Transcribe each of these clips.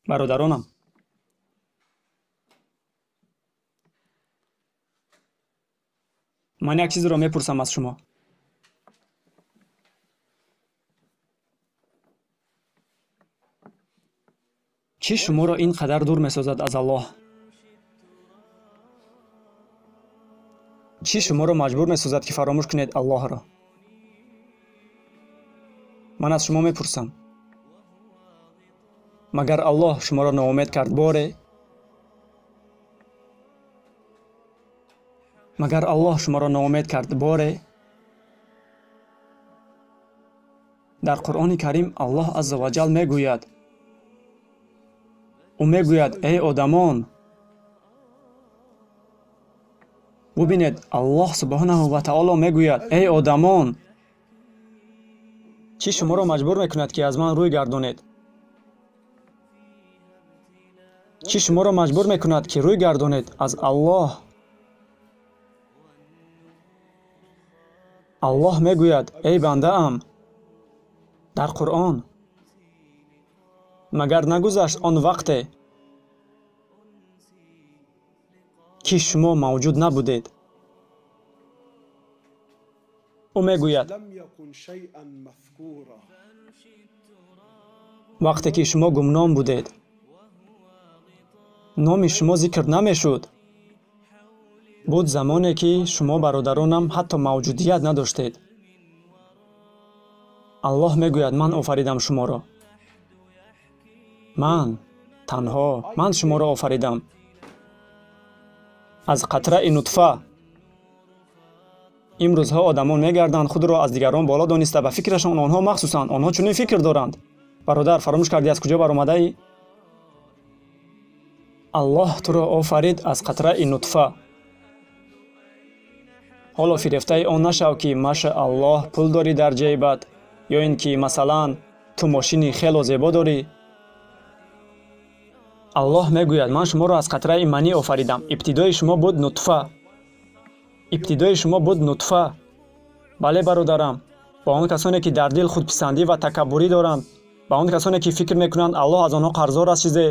Бародаронам, ман як чизро мепурсам аз шумо. Чӣ шуморо ин қадар дур месозад аз Аллоҳ? Чӣ шуморо маҷбур месозад, ки фаромӯш кунед Аллоҳро? Ман аз шумо мепурсам. Магар Аллоҳ шуморо ноумед кард боре? Магар Аллоҳ шуморо ноумед кард боре? Дар Қуръони Карим Аллоҳ азза ва ҷал мегӯяд. Ӯ мегӯяд: эй одамон, бубинед, Аллоҳ субҳонаҳу ва таоло мегӯяд: эй одамон, чӣ шуморо маҷбур мекунад, ки аз ман рӯй гардонед? Чӣ шуморо маҷбур мекунад, ки рӯй гардонед аз Аллоҳ? Аллоҳ мегӯяд: эй бандаам, дар Қуръон, магар нагузашт он вақте, ки шумо мавҷуд набудед? Ӯ мегӯяд: вақте ки шумо гумном будед, номи шумо зикр намешуд. Буд замоне, ки шумо, бародаронам, ҳатто мавҷудият надоштед. Аллоҳ мегӯяд: ман офаридам шуморо. Ман танҳо ман шуморо офаридам. Аз қатраи нутфа. Имрӯзҳо одамон мегарданд худро аз дигарон боло дониста, ба фикрашон онҳо махсусанд, онҳо чунин фикр доранд. Бародар, фаромӯш кардӣ аз куҷо баромадаӣ? Аллоҳ туро офарид аз қатраи нутфа. Ҳоло фирефтаи он нашав, ки машааллоҳ пул дорӣ дар ҷайбат, ё ин ки масалан ту мошини хело зебо дорӣ. Аллоҳ мегӯяд: ман шуморо аз қатраи манӣ офаридам. Ибтидои шумо буд нутфа. Ибтидои шумо буд нутфа. Бале, бародарам, ба он касоне, ки дар дил худписандӣ ва такаббурӣ доранд, ба он касоне, ки фикр мекунанд Аллоҳ аз онҳо қарздор аст чизе,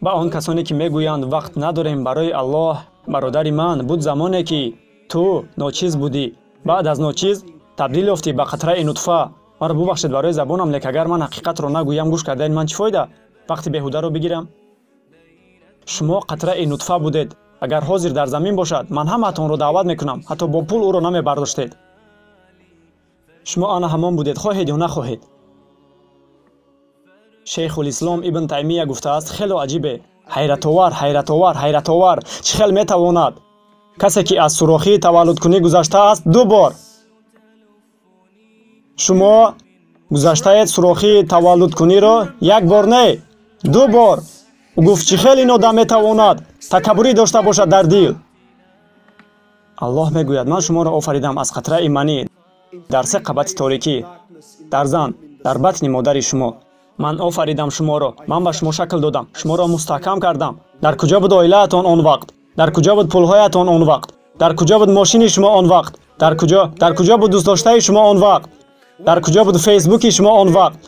ба он касоне, ки мегӯянд вақт надорем барои Аллоҳ. Бародари ман, буд замоне, ки ту ночиз будӣ, баъд аз ночиз табдил ёфтӣ ба қатраи нутфа. Маро бубахшед барои забонам, лек агар ман ҳақиқатро нагӯям, гӯш кардаи ман чӣ фоида? Вақти беҳударо бигирам. Шумо қатраи нутфа будед. Агар ҳозир дар замин бошад, ман ҳамаатонро даъват мекунам, ҳатто бо пул ӯро намебардоштед. Шумо ана ҳамон будед, хоҳед ё нахоҳед. Шейхулислом Ибн Таймия гуфтааст: хело аҷибе, ҳайратовар, ҳайратовар, ҳайратовар, чӣ хел метавонад касе, ки аз сурохии таваллудкунӣ гузаштааст, ду бор. Шумо гузаштаед сурохии таваллудкуниро як бор не, ду бор. Ӯ гуфт: чӣ хел ин одам метавонад такаббурӣ дошта бошад дар дил? Аллоҳ мегӯяд: ман шуморо офаридам аз қатраи манӣ дар се қабати торикӣ, дар зан, дар батни модари шумо. Ман офаридам шуморо, ман ба шумо шакл додам, шуморо мустаҳкам кардам. Дар куҷо буд оилаатон он вақт? Дар куҷо буд пулҳоятон он вақт? Дар куҷо буд мошини шумо он вақт? Дар куҷо буд дӯстдоштаи шумо он вақт? Дар куҷо буд фейсбуки шумо он вақт?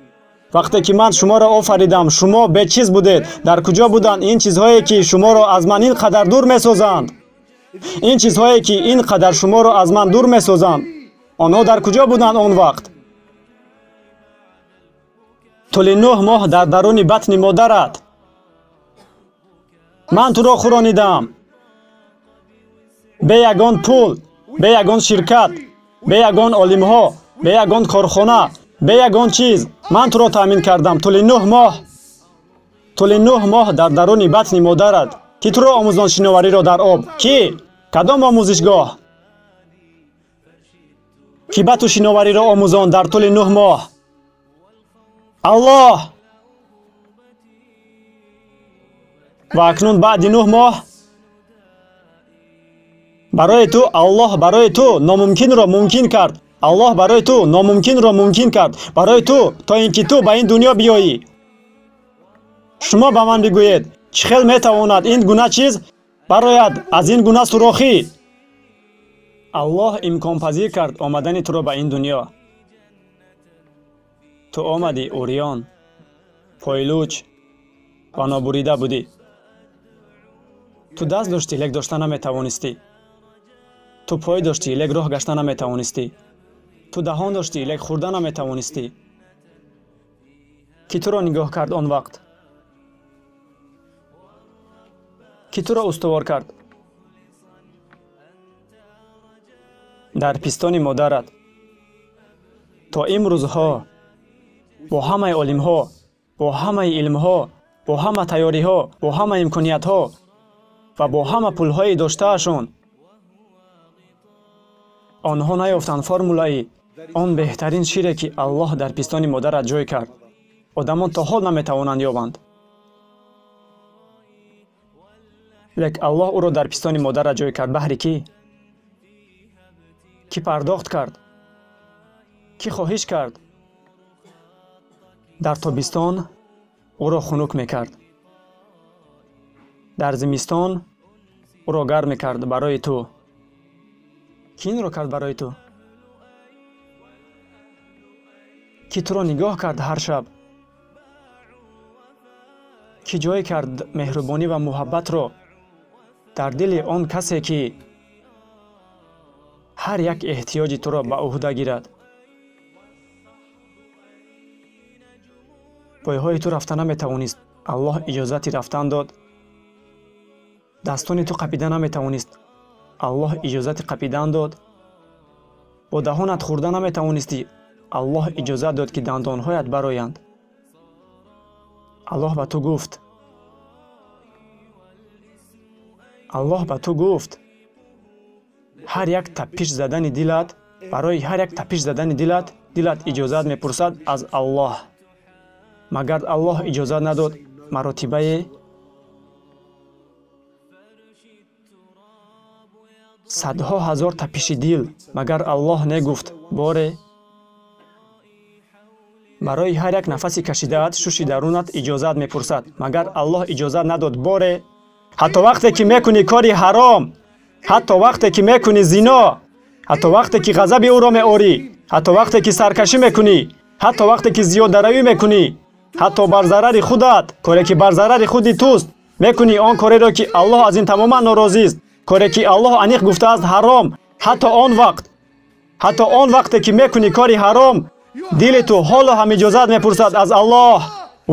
Вақте ки ман шуморо офаридам, шумо бечиз будед. Дар куҷо буданд ин чизҳое, ки шуморо аз ман ин қадар дур месозанд? Ин чизҳое, ки ин қадар шуморо аз ман дур месозанд, онҳо дар куҷо буданд он вақт? Тӯли 9 моҳ дар даруни батни модарат ман туро хӯронидам. Бе ягон пул, бе ягон ширкат, бе ягон олимҳо, бе ягон корхона, бе ягон чиз ман туро таъмин кардам. Тӯли 9 моҳ, тӯли 9 моҳ дар даруни батни модарат. Ки туро омӯзонд шиновариро дар об? Ки? Кадом омӯзишгоҳ? Ки ба ту шиновариро омӯзонд дар тӯли 9 моҳ? Аллоҳ! Ва акнун баъди 9 моҳ барои ту Аллоҳ барои ту номумкинро мумкин кард. Аллоҳ барои ту номумкинро мумкин кард. Барои ту, то ин ки ту ба ин дунё биёӣ. Шумо ба ман бигӯед, чӣ хел метавонад ин гуна чиз барояд аз ин гуна сурохӣ? Аллоҳ имконпазир кард омадани туро ба ин дунё. Ту омадӣ урён, пойлуч, ва нобурида будӣ. Ту даст доштӣ, лек дошта наметавонистӣ. Ту пой доштӣ, лек роҳ гашта наметавонистӣ. Ту даҳон доштӣ, лек хӯрда наметавонистӣ. Кӣ туро нигоҳ кард он вақт? Кӣ туро устувор кард? Дар пистони модарат. То имрӯзҳо бо ҳамаи олимҳо, бо ҳамаи илмҳо, бо ҳама тайёриҳо, бо ҳама имкониятҳо ва бо ҳама пулҳои доштаашон онҳо наёфтанд формулаи он беҳтарин шире, ки Аллоҳ дар пистони модарат ҷой кард. Одамон то ҳол наметавонанд ёбанд. Лек Аллоҳ ӯро дар пистони модарат ҷой кард. Баҳри кӣ? Кӣ пардохт кард? Кӣ хоҳиш кард? Дар тобистон ӯро хунук мекард, дар зимистон ӯро гарм мекард барои ту. Кӣ инро кард барои ту? Кӣ туро нигоҳ кард ҳар шаб? Кӣ ҷой кард меҳрубонӣ ва муҳаббатро дар дили он касе, ки ҳар як эҳтиёҷи туро ба ӯҳда гирад? Пойҳои ту рафта наметавонист, Аллоҳ иҷозати рафтан дод. Дастони ту қапида наметавонист, Аллоҳ иҷозати қапидан дод. Бо даҳонат хӯрда наметавонистӣ, Аллоҳ иҷозат дод, ки дандонҳоят бароянд. Аллоҳ ба ту гуфт, Аллоҳ ба ту гуфт, ҳар як тапиш задани дилат, барои ҳар як тапиш задани дилат, дилат иҷозат мепурсад аз Аллоҳ. Магар Аллоҳ иҷозат надод маротибаи садҳо ҳазор тапиши дил, магар Аллоҳ негуфт боре барои ҳар як нафаси кашидаат шуши дарунат иҷозат мепурсад, магар Аллоҳ иҷозат надод боре. Ҳатто вақте ки мекунӣ кори ҳаром, ҳатто вақте ки мекунӣ зино, ҳатто вақте ки ғазаби ӯро меорӣ, ҳатто вақте ки саркашӣ мекунӣ, ҳатто вақте ки зиёдаравӣ мекунӣ, ҳатто бар зарари худат, коре ки бар зарари худи туст, мекунӣ он кореро, ки Аллоҳ аз ин тамоман норозист, коре ки Аллоҳ аниқ гуфтааст ҳаром, ҳатто он вақт, ҳатто он вақте ки мекунӣ кори ҳаром, дили ту ҳоло ҳам иҷозат мепурсад аз Аллоҳ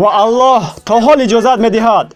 ва Аллоҳ то ҳол иҷозат медиҳад.